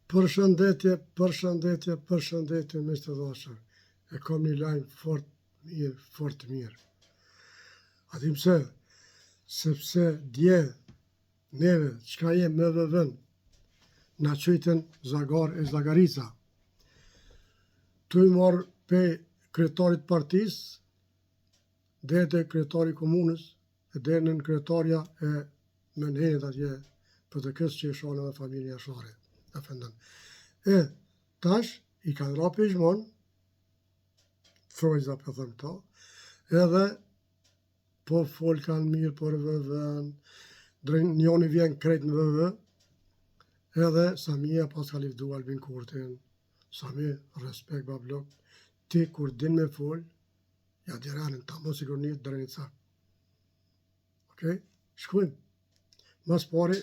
Përshëndetje, përshëndetje, përshëndetje miq të dashur. E kam një lajm fort mirë, fort mirë. A din pse? Sepse dje neve çka jem me VV-n na qujtën zagar e zagarica. Tu i marrë pe kryetarit partisë, deri te kryetari i komunës, e deri nënkryetarja e Menhenit atje PDK-së që e shanë edhe familjen Jashari, efendim. E, tash, i kanë ra pishmon, thojza po them këto, edhe po folkan mirë për VV-n, njoni vjen krejt në VV, edhe Samia paska livdu Albin Kurtin, Sami, respekt bablok, ti kur din me fol, ja di renin, ta mos i kërnit, Drenica. Okej, shkojmë. Mas pari,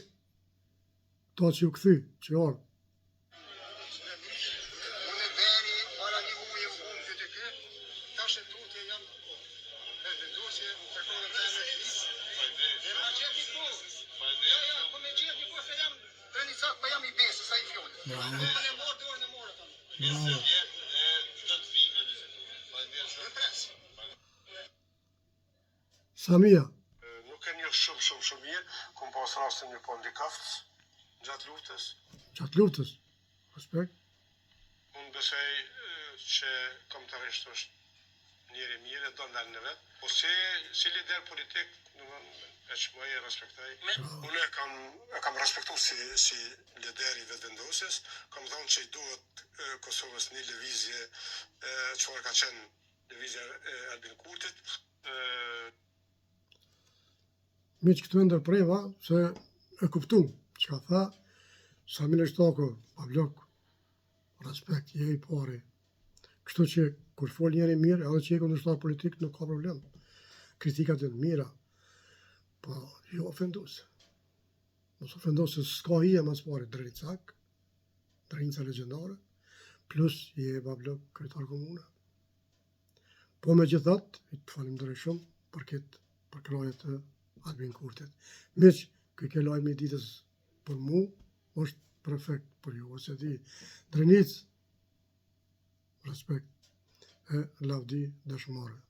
ta që ju kthy, që ju ardhë. Unë deri para një muaji u bëm PDK, tash e tutje jam Vetëvendosje, të kohën teme E ma gjet një kohë. Jo, jo, po me gjet një kohë se jam Drenicak, po jam i besës, ai fjollë. Bravo. Dorën e marr, dorën e marr tani. Bravo. E pres. Samia. Nuk e njoh shumë shumë shumë mirë, kom pas rastin me pa ndikaft gjatë luftës. Gjatë luftës. Respekt. Unë besoj që kombëtarisht është njeri i mirë, e don vendin e vet. Po si si lider politik, domethënë e çmoj e respektoj. Unë e kam e kam respektu si si lider i Vetëvendosjes, kam thënë që i duhet Kosovës një lëvizje çfarë ka qenë lëvizja e Albin Kurtit. Miq këtu e ndërpreva se e kuptu çka tha Sami Lushtaku, bablok, respekt, je i pari. Kështu që kur fol njeri mirë, edhe që je kundërshtar politik, nuk ka problem. Kritikat janë të mira, po jo ofenduese. Mos ofendo se s'ka hije mas pari Drenicak, Drenica legjendare, plus je bablok kryetar komune. Po megjithatë, të falenderoj shumë për këtë përkrahje të Albin Kurtit. Miq, ky ke lajmi i ditës për mu, është perfekt për ju, ose di. Drenicë, respekt e lavdi dëshmorëve.